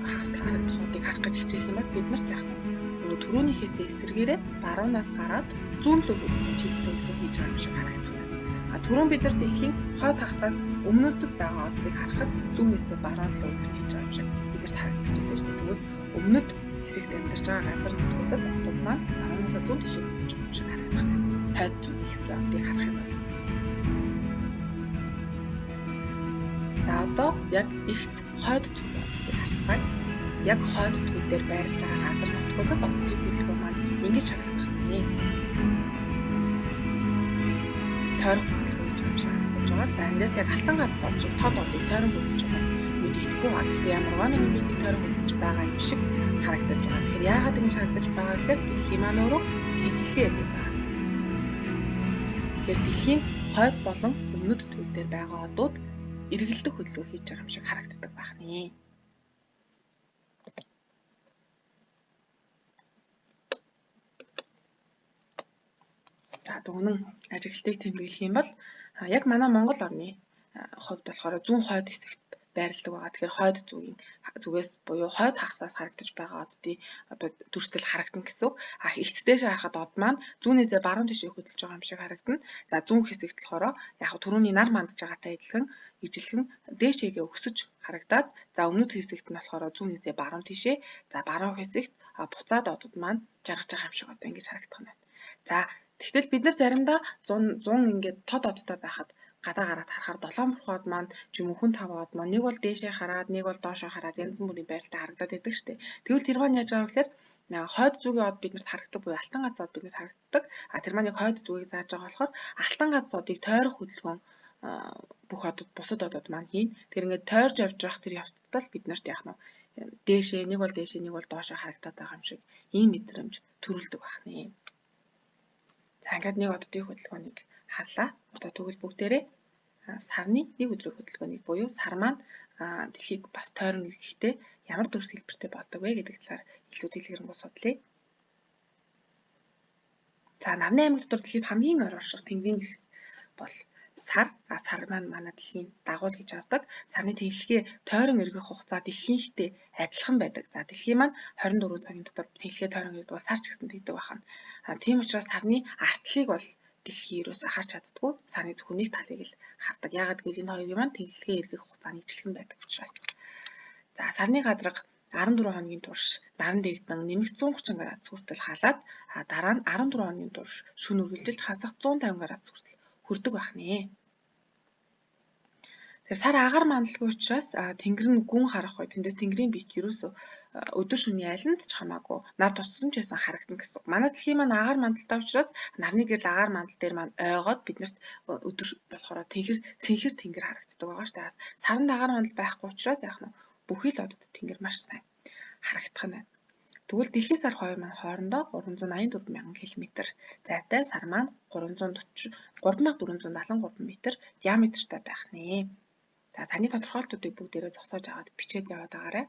хагаст харагдах одыг харах гэж хичээх юм бол бид нарт яах вэ? Нөгөө түрүүнийхээсээ эсрэгээрээ баруунаас гараад зүүн лөө хөдөлгөөн чиглэсэн хөдөлгөөн хийж байгаа юм шиг харагдах юм. А түрүүн бид нар дэлхийн хойд хагасаас өмнөдөд байгаа одыг харахад зүүнээсээ баруун лөө хөдөлгөөн хийж байгаа юм шиг бидэрт харагдчихсан шүү дээ. Тэгвэл өмнөд хэсэгт амьдарч байгаа газар нутгуудад одод маань баруунаасаа зүүн тишээ хөдөлж байгаа юм шиг харагдах юм. Хойд зүүнний хэсгийн одыг харах юм бол. За одоо яг ихц хойд зүүнний оддыг харцгаая. Яг хойд түүл дээр байрлаж байгаа газар нутгуудад оддын хөдөлгөөн маань ингэж харагдах нэ. Тойрох хөдөлгөөн хийж байгаа юм шиг харагдаж байгаа. За эндээс яг алтан гац од шиг тод одыг тойрон хөдөлж байгаа нь мэдэгдэхгүй. Гэхдээ ямарваа нэгэн биетийг тойрон хөдөлж байгаа юм шиг харагдаж байгаа. Тэгэхээр яагаад ингэж харагдаж байгаа гэхээр дэлхийн маань өөрөө цэнхлэгээ эргээд байгаа. Тэгэхээр дэлхийн хойд болон өмнөд түүл дээр байгаа одууд эргэлдэх хөдөлгөөн хийж байгаа юм шиг харагддаг байх нэ. За дүгнэн ажиглалтыг тэмдэглэх юм бол яг манай Монгол орны хувьд болохоор зүүн хойд хэсэгт байрладаг байгаа. Тэгэхээр хойд зүгээс буюу хойд хагасаас харагдаж байгаа оддын одоо дүрслэл харагдана гэсэн үг. А ихт дээшээ харахад од маань зүүнээсээ баруун тишээ хөдөлж байгаа юм шиг харагдана. За зүүн хэсэгт болохоор яг түрүүний нар мандаж байгаатай адилхан ижилхэн дээшээгээ өсөж харагдаад, за өмнөд хэсэгт нь болохоор зүүнээсээ баруун тишээ, за баруун хэсэгт буцаад одод маань жаргаж байгаа юм шиг одоо ингэж харагдах нь байна. За тэгтэл бид нар заримдаа 100 ингээд тод одтой байхад гадаа гараад харахаар долоон морхоод маань ч юм уу хүн таван од маань нэг бол дээшээ хараад нэг бол доошоо хараад янз бүрийн байралтай харагдаад байдаг штеп. Тэгвэл тэр маань яаж байгаа вэ гэхээр хойд зүгийн од биднэрт харагддаг буюу алтан гац од биднэрт харагддаг. А тэр маань яг хойд зүгийг зааж байгаа болохоор алтан гац одыг тойрох хөдөлгөөн бүх одод бусад одод маань хийн. Тэр ингээд тойрж явж явах тэр явцдаа л биднэрт яах нь дээшээ нэг бол дээшээ нэг бол доошоо харагдаад байгаа юм шиг ийм мэдрэмж төрүүлдэг байх нэ. За ингээд нэг оддын хөдөлгөөнийг харлаа. Одоо тэгвэл бүгдээрээ сарны нэг өдрийн хөдөлгөөнийг буюу сар маань дэлхийг бас тойрон эргэхдээ ямар дүрс хэлбэртэй болдог вэ гэдэг талаар илүү дэлгэрэнгүй судлаа. За нарны аймаг дотор дэлхийд хамгийн ойр орших тэнгэрийн эргэс бол сар. Сар маань манай дэлхийн дагуул гэж авдаг. Сарны тэнхлэгээ тойрон эргэх хугацаа дэлхийнхтэй адилхан байдаг. За дэлхийн маань 24 цагийн дотор тэнхлэгээ тойрон эргэдэг бол сар ч гэсэн тэгдэг байна. Тийм учраас сарны артлыг бол дэлхий ерөөсөө харж чаддаггүй. Сарны зөвхөн нэг талыг л хардаг. Яагаад гэвэл энэ хоёрын маань тэнхлэгээ эргэх хугацааны ижилхэн байдаг учраас. За сарны гадраг 14 хоногийн турш наран дэгдэн нэмэх 130 градус хүртэл халаад, дараа нь 14 хоногийн турш шөнө үргэлжилж хасах 150 градус хүртэл хүрдэг байх нэ. Тэгэхээр сар агаар мандалгүй учраас тэнгэр нь гүн харах бай. Тэндээс тэнгэрийн биет ерөөсөө өдөр шөнийн айланд ч хамаагүй нар туссан ч байсан харагдана гэсэн. Манай дэлхийн маань агаар мандалтай учраас нарны гэрэл агаар мандал дээр маань ойгоод биднэрт өдөр болохоор тэнхэр цэнхэр тэнгэр харагддаг байгаа шүү дээ. Саранд агаар мандал байхгүй учраас яах нь бүхий л одод тэнгэр маш сайн харагдах нь байна. Тэгвэл дэлхийн сар хоёр маань хоорондоо 384 мянган км зайтай, сар маань 340 3473 м диаметртай байх нэ. За сарны тодорхойлтуудыг бүгдээрээ зогсоож аваад бичээд яваад байгаарай.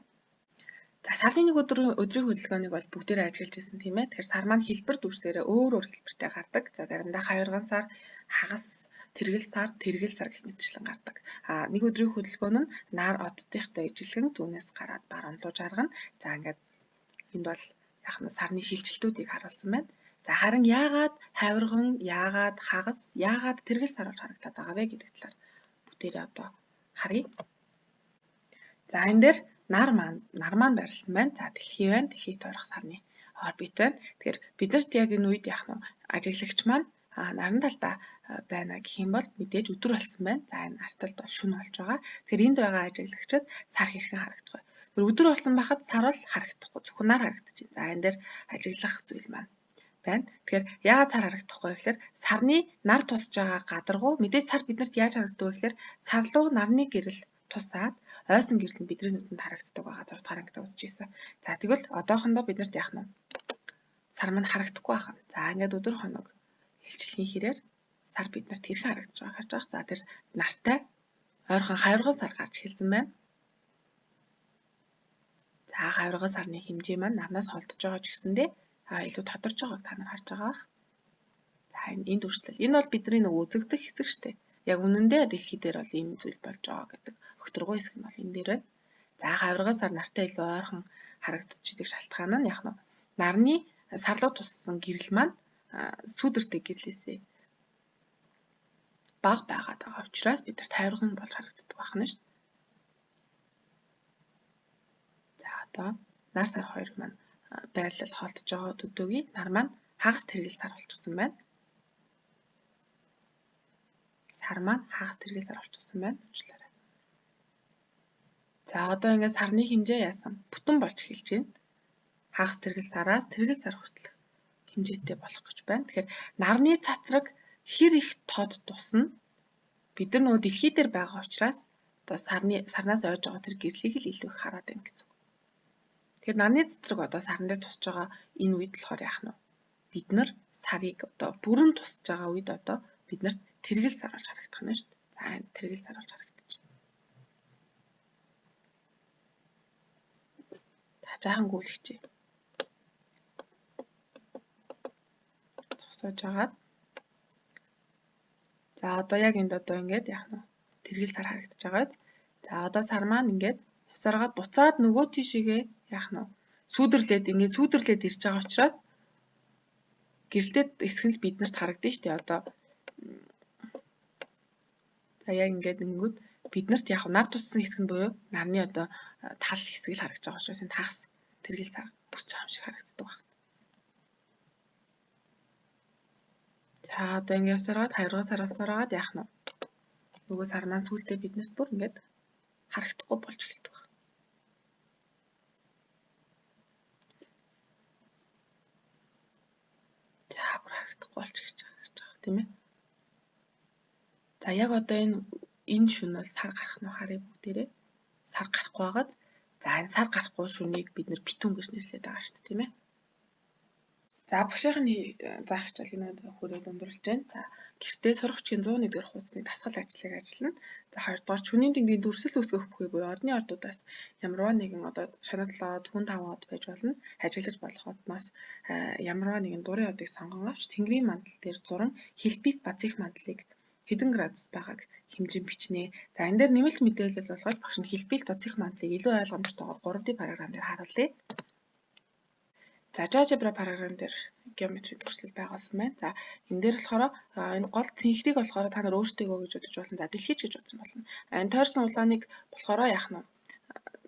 За сарны нэг өдрийн хөдөлгөөнийг бол бүгдээрээ ажиглаж ирсэн тийм ээ. Тэгэхээр сар маань хэлбэр дүрсээрээ өөр өөр хэлбэртэй гардаг. За заримдаа хавирган сар, хагас, тэргэл сар, тэргэл сар гэх мэтчлэн гардаг. А нэг өдрийн хөдөлгөөн нь нар оддынхтай ижилхэн зүүнээс гараад баруун руу жаргана. За ингээд энд бол яг нь сарны шилжилтүүдийг харуулсан байна. За харин яагаад хавирган, яагаад хагас, яагаад тэргэл сар болж харагдаад байгаа вэ гэдэг талаар бүгдээрээ одоо харъя. За энэ дээр нар маань байрлсан байна. За дэлхий байна. Дэлхийг тойрох сарны орбит байна. Тэгэхээр биднэрт яг энэ үед яах нь ажиглагч маань Наран талдаа байна гэх юм бол мэдээж өдөр болсон байна. За энэ ард талд бол шөнө болж байгаа. Тэгэхээр энд байгаа ажиглагчид сар хэрхэн харагдах вэ? Тэр өдөр болсон байхад сар бол харагдахгүй, зөвхөн нар харагдаж байна. За энэ дээр ажиглах зүйл маань байна. Тэгэхээр яагаад сар харагдахгүй вэ гэхээр сарны нар тусаж байгаа гадаргуу мэдээж сар биднэрт яаж харагддаг вэ гэхээр сар руу нарны гэрэл тусаад ойсон гэрэл нь бидний нүдэнд харагддаг байгаа. 6 дугаар ангид үзэж ирсэн. За тэгвэл одоохондоо биднэрт яах нь сар маань харагдахгүй байх. За ингээд өдөр хоног хэлчлэгийн хэрээр сар биднэрт хэрхэн харагдаж байгааг харж байгаа. За тэр нартай ойрхон хавирган сар гарч эхэлсэн байна. За хавирган сарны хэмжээ маань нарнаас холдож байгаа ч гэсэндээ илүү тодорч байгааг та нар харж байгаа бах. За энэ дүрслэл. Энэ бол бидний нэг үзэгдэх хэсэг шүү дээ. Яг үнэндээ дэлхий дээр бол ийм зүйл болж байгаа гэдэг өгтөргөө хэсэг нь бол энэ дээр байна. За хавирган сар нартай илүү ойрхон харагдчихдаг шалтгаан нь яг нь нарны сар руу туссан гэрэл маань сүүдэртэй гэрлээсээ бага байгаад байгаа учраас бид нар тайвархан болж харагддаг байх нь шүү дээ. За одоо нар сар хоёр маань байрлал холдож байгаа төдөөгийн нар маань хагас тэргэл сар болчихсон байна. Сар маань хагас тэргэл сар болчихсон байна. Уучлаарай. За одоо ингээд сарны хэмжээ яасан? Бүтэн болж эхэлж байна. Хагас тэргэл сараас тэргэл сар хүртэл хэмжээтэй болох гэж байна. Тэгэхээр нарны цацраг хэр их тод тусна бид нар нөгөө дэлхий дээр байгаа учраас одоо сарны сарнаас ойж байгаа тэр гэрлийг л илүү их хараад байна гэсэн үг. Тэгэхээр нарны цацраг одоо сарн дээр тусч байгаа энэ үед болохоор яах нь вэ? Бид нар сарыг одоо бүрэн тусч байгаа үед одоо бид нарт тэргэл сар болж харагдах нь шүү дээ. За энэ тэргэл сар болж харагдчих. За жаахан гүйлгчээ. Зогсоож агаад. За одоо яг энд одоо ингээд яах нь вэ? Тэргэл сар харагдаж байгаа биз? За одоо сар маань ингээд явсараад буцаад нөгөө тийшээгээ яах нь вэ? Сүүдэрлээд ингээд сүүдэрлээд ирж байгаа учраас гэрэлтэй хэсэг нь л биднэрт харагдана шүү дээ. Одоо за яг ингээд ингэнгүүт биднэрт яг нар туссан хэсэг нь буюу нарны одоо тал хэсэг л харагдаж байгаа учраас энэ тагс тэргэл сар бүсч байгаа юм шиг харагддаг байна. За одоо ингээд явсараад хавирган сар явсараад яах нь вэ? Нөгөө сар маань сүүлдээ биднэрт бүр ингээд харагдахгүй болж эхэлдэг байна. За бүр харагдахгүй болж эхэлж байгаа гэж байгаа тийм ээ. За яг одоо энэ шөнө бол сар гарах нь харъя бүгдээрээ. Сар гарахгүй байгааз за энэ сар гарахгүй шөнийг бид нэр битүүн гэж нэрлэдэг байгаа шүү дээ тийм ээ. За багшийн заах хичээл энэ хүрээд өндөрлөж байна. За гэртээ сурагчгийн 101-р хуудасны дасгал ажлыг ажиллана. За хоёрдугаар шөнийн тэнгэрийн дүрсэл үүсгэх бүхий буюу одны ордуудаас ямарваа нэгэн одоо шанадлаа од, хүн таван од байж болно. Ажиглаж болох одноос ямарваа нэгэн дурын одыг сонгон авч тэнгэрийн мандал дээр зуран хэлбэлт ба цэх мандлыг хэдэн градус байгааг хэмжин бичнэ. За энэ дээр нэмэлт мэдээлэл болгож багш нь хэлбэлт ба цэх мандлыг илүү ойлгомжтойгоор 3D параграм дээр харуулъя. За GeoGebra параграм дээр геометрийн дүрслэл байгуулсан байна. За энэ дээр болохоор энэ гол цэнхрийг болохоор та нар өөртөөгөө гэж бодож болно. За дэлхийч гэж бодсон болно. Энэ тойрсон улааныг болохоор яах нь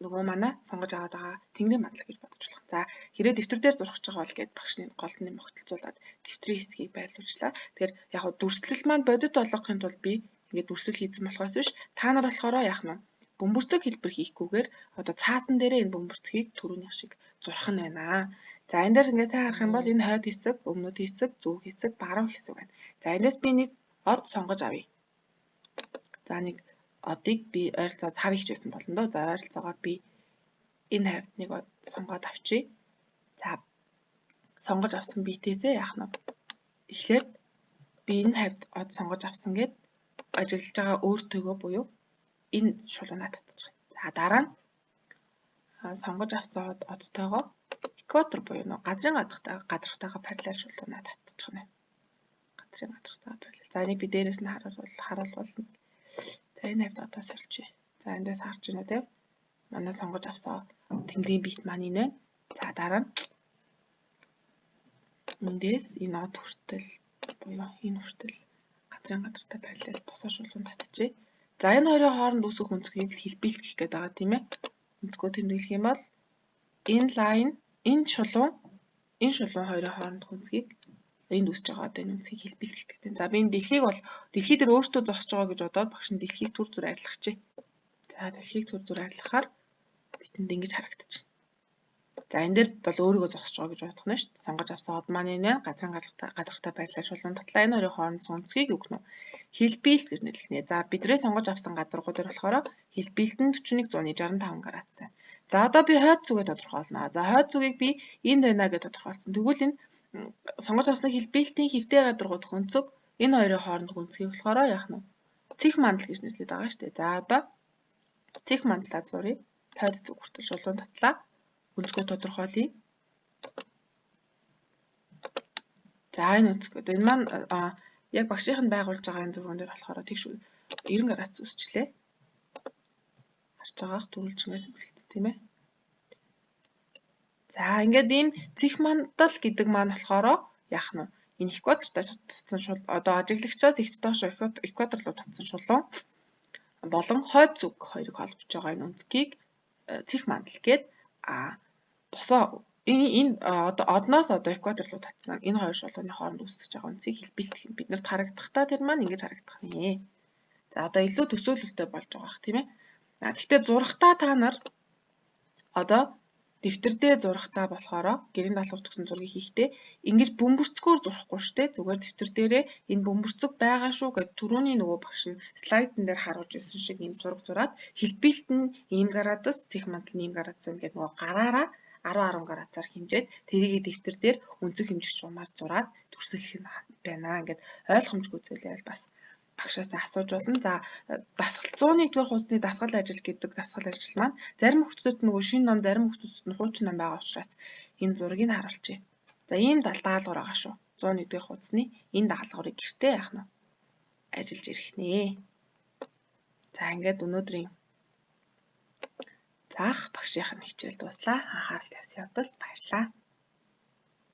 нөгөө манай сонгож аваад байгаа тэнгэрийн мандал гэж бодож болох. За хэрэг дэвтэр дээр зурах гэж байгаа бол гээд багш нь голд нь огтлцуулаад дэвтрийн хэсгийг байрлуулчлаа. Тэгэхээр яг хөө дүрслэл маань бодит болгохын тулд би ингээд дүрслэл хийсэн болохоос биш та нар болохоор яах нь бөмбөрцөг хэлбэр хийхгүйгээр одоо цаасан дээрээ энэ бөмбөрцгийг түрүүнийх шиг зурх нь байна. За энэ дээр ингээд сайн харах юм бол энэ хойд хэсэг, өмнөд хэсэг, зүүн хэсэг, баруун хэсэг байна. За эндээс би нэг од сонгож авъя. За нэг одыг би ойролцоо цар ихч байсан болно доо. За ойролцоогоор би энэ хавьд нэг од сонгоод авчия. За сонгож авсан битээсээ яах нь вэ? Эхлээд би энэ хавьд од сонгож авсан гэд ажиглаж байгаа өөртөөгөө буюу энэ шулуунаа татчих. За дараа нь сонгож авсан одтойгоо экватор буюу нөө газрын гадрахтайгаа параллел шулуунаа татчих нэ. Газрын гадрахтайгаа параллел. За энийг би дээрээс нь харуулвал за энэ хавьд одоо сольчих. За эндээс харж байна тийм. Манай сонгож авсан тэнгэрийн бит маань энэ байна. За дараа нь эндээс энэ од хүртэл буюу энэ хүртэл газрын газартай параллел босоо шулуун татчихъя. За энэ хоёрын хооронд үүсэх өнцгийг хэлбэлт гэх гээд байгаа тийм ээ. Өнцгөө тэмдэглэх юм бол энэ лайн, энэ шулуун хоёрын хоорондох өнцгийг Энд үүсэж байгаа одоо энэ өнцгийг хэлбэлт гэх гэдэг. За би энэ дэлхийг бол дэлхий дээр өөртөө зогсож байгаа гэж бодоод багш нь дэлхийг түр зуур арилгачээ. За дэлхийг түр зуур арилгахаар бидэнд ингэж харагдчихна. За энэ дээр бол өөрийгөө зогсож байгаа гэж бодох нь шүү дээ. Сонгож авсан од маань энэ байна. Газрын гадаргатай байрлал шулуун татлаа. Энэ хоёрын хооронд өнцгийг юу гэх нь хэлбэлт гэж нэрлэнэ. За бидний сонгож авсан гадаргуу дээр болохоор хэлбэлт нь 41.65 градус байна. За одоо би хойд зүгээ тодорхойлно. За хойд зүгийг би энд байна гэж тодорхойлсон. Тэгвэл энэ сонгож авсан хэлбэлтийн хэвтэй гадаргуу дэх өнцөг энэ хоёрын хоорондох өнцгийг болохоор яах нь цэх мандал гэж нэрлэдэг байгаа шүү дээ. За одоо цэх мандлаа зуръя. Хойд зүг хүртэл шулуун татлаа. Өнцгөө тодорхойлъё. За энэ өнцгөө. Энэ маань яг багшийнх нь байгуулж байгаа энэ зурган дээр болохоор тэгш 90 градус үүсчлээ. Харж байгаах дөрвөлжингээр тэмдэглэлт тийм ээ. За ингээд ийм цэх мандал гэдэг маань болохоор яах нь энэ экватортай татсан шул одоо ажиглагчаас эгц доошо экватор руу татсан шулуун болон хойд зүг хоёрыг холбож байгаа энэ өнцгийг цэх мандал гээд босоо энэ одоо одноос одоо экватор руу татсан энэ хоёр шулууны хооронд үүсгэж байгаа өнцгийг хэлбэлт гэнэ. Биднэрт харагдахдаа тэр маань ингэж харагдах нэ. За одоо илүү төсөөлөлтөй болж байгаа бах тийм ээ. Гэхдээ зурагтаа та нар одоо дэвтэр дээр зурагтаа болохоор гэрийн даалгавар гэсэн зургийг хийхдээ ингэж бөмбөрцгөөр зурахгүй шүү дээ. Зүгээр дэвтэр дээрээ энэ бөмбөрцөг байгаа шүү гэд түрүүний нөгөө багш нь слайдн дээр харуулж ирсэн шиг ийм зураг зураад хэлбэлт нь ийм градус, цэх мандал нь ийм градус байна гэд нөгөө гараараа 10 10 градусаар хэмжээд тэрийг дэвтэр дээр өнцөг хэмжих чумаар зураад дүрслэх нь байна. Ингээд ойлгомжгүй зүйлээ бас багшаасаа асууж болно. За дасгал 101-р хуудасны дасгал ажил гэдэг дасгал ажил маань зарим хүмүүсд нөгөө шинэ ном, зарим хүмүүсд нь хуучин ном байгаа учраас энэ зургийг харуулчихъя. За ийм даалгавар байгаа шүү. 101-р хуудасны энэ даалгаврыг гэртээ яах нь ажиллаж ирэх нэ. За ингээд өнөөдрийн заах багшийнх нь хичээл дууслаа. Анхаарал тавьсан явдалд баярлалаа.